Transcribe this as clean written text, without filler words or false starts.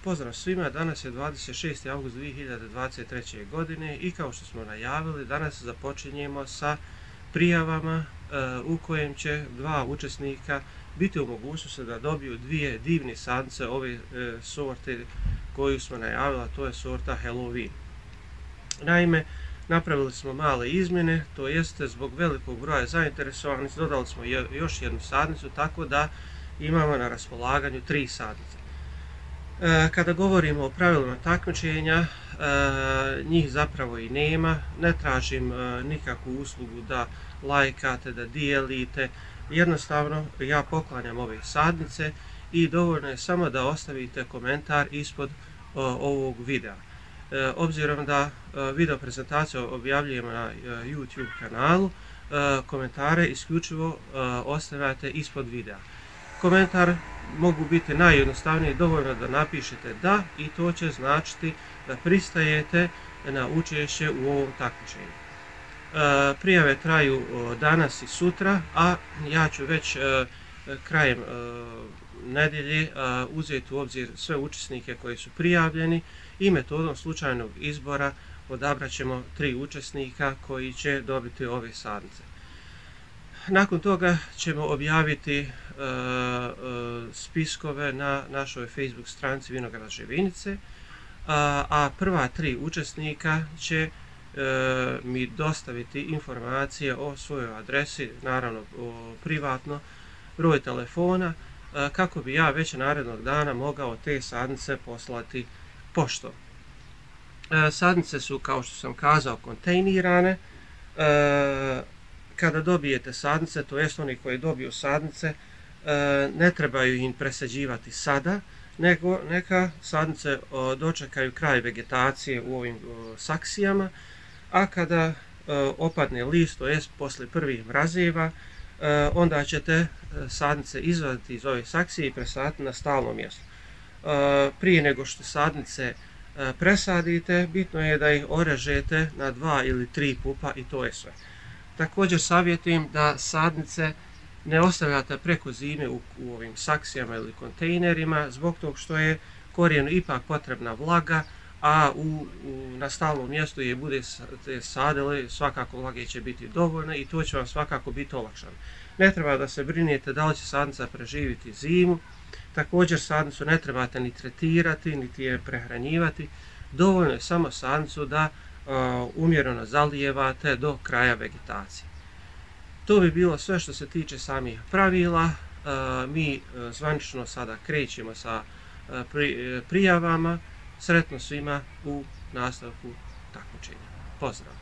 Pozdrav svima, danas je 26. august 2023. godine i kao što smo najavili, danas započinjemo sa prijavama u kojem će dva učesnika biti u mogućnosti da dobiju dvije divne sadnice ove sorte koju smo najavili, a to je sorta Halloween. Naime, napravili smo male izmjene, to jeste zbog velikog broja zainteresovanih dodali smo još jednu sadnicu, tako da imamo na raspolaganju 3 sadnice. Kada govorimo o pravilima takmičenja, njih zapravo i nema, ne tražim nikakvu uslugu da lajkate, da dijelite, jednostavno ja poklanjam ove sadnice i dovoljno je samo da ostavite komentar ispod ovog videa. Obzirom da video prezentaciju objavljujemo na YouTube kanalu, komentare isključivo ostavljate ispod videa. Komentar mogu biti najjednostavniji, dovoljno da napišete da i to će značiti da pristajete na učešće u ovom takmičenju. Prijave traju danas i sutra, a ja ću već krajem nedjelje uzeti u obzir sve učesnike koji su prijavljeni i metodom slučajnog izbora odabrat ćemo 3 učesnika koji će dobiti ove sadnice. Nakon toga ćemo objaviti spiskove na našoj Facebook stranici Vinograd Živinice, a prva 3 učesnika će mi dostaviti informacije o svojoj adresi, naravno privatno, broj telefona, kako bi ja već narednog dana mogao te sadnice poslati poštom. Sadnice su, kao što sam kazao, kontejnirane. Kada dobijete sadnice, to jest oni koji dobiju sadnice, ne trebaju im presađivati sada, nego neka sadnice dočekaju kraj vegetacije u ovim saksijama, a kada opadne list, to jest poslije prvih mrazeva, onda ćete sadnice izvaditi iz ove saksije i presaditi na stalno mjesto. Prije nego što sadnice presadite, bitno je da ih orežete na 2 ili 3 pupa i to je sve. Također savjetujem da sadnice ne ostavljate preko zime u ovim saksijama ili kontejnerima, zbog toga što je korijenu ipak potrebna vlaga, a na stalnom mjestu je budete sadili, svakako vlage će biti dovoljno i to će vam svakako biti olakšano. Ne treba da se brinete da li će sadnica preživjeti zimu, također sadnicu ne trebate ni tretirati, niti je prehranjivati, dovoljno je samo sadnicu da umjereno zalijevate do kraja vegetacije. To bi bilo sve što se tiče samih pravila. Mi zvanično sada krećemo sa prijavama. Sretno svima u nastavku takmičenja. Pozdrav!